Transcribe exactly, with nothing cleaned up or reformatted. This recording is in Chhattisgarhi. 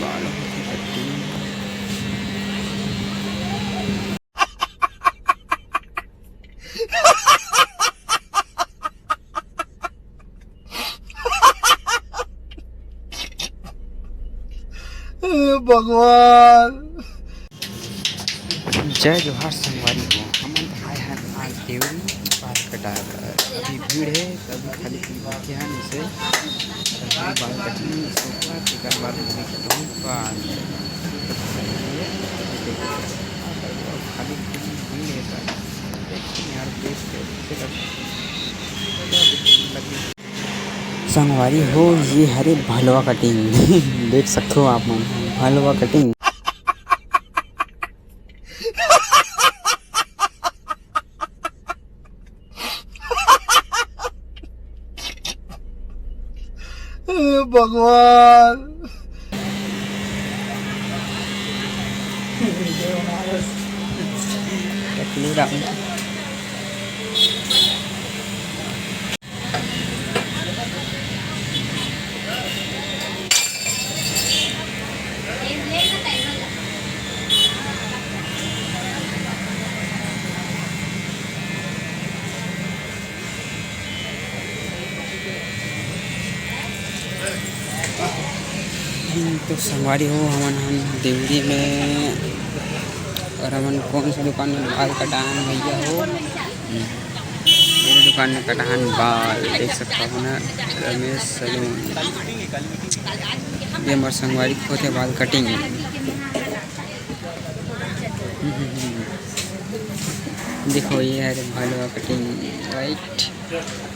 बाल होथे कटिंग। हे भगवान। जय जोहार संगवारी हो, हमन आए हन आज देवरी बाल कटाए बर। अभी भीड़ हे, त अभी खाली खाली बाकी हन, इसे अभी बाल कटिंग, इसे ऊपर, तेकर बाद अभी कटवाऊँ बाल। खाली खाली भीड़ हे, त देखते हैं यार, देख के, देख के लगे। संगवारी हो, ये हरे भलवा कटिंग। देख सकते हो आप मन, भलवा कटिंग। हे भगवान। तो संगवारी हो, हमन हन देवरी में, और हमन कौन सा दुकान में बाल कटान भैया हो? ये दुकान में कटाहन बाल देख सकता हो ना, रमेश सैलून। ये हमर संगवारी के होथे बाल कटिंग। देखो, ये हरे भलवा कटिंग, राइट।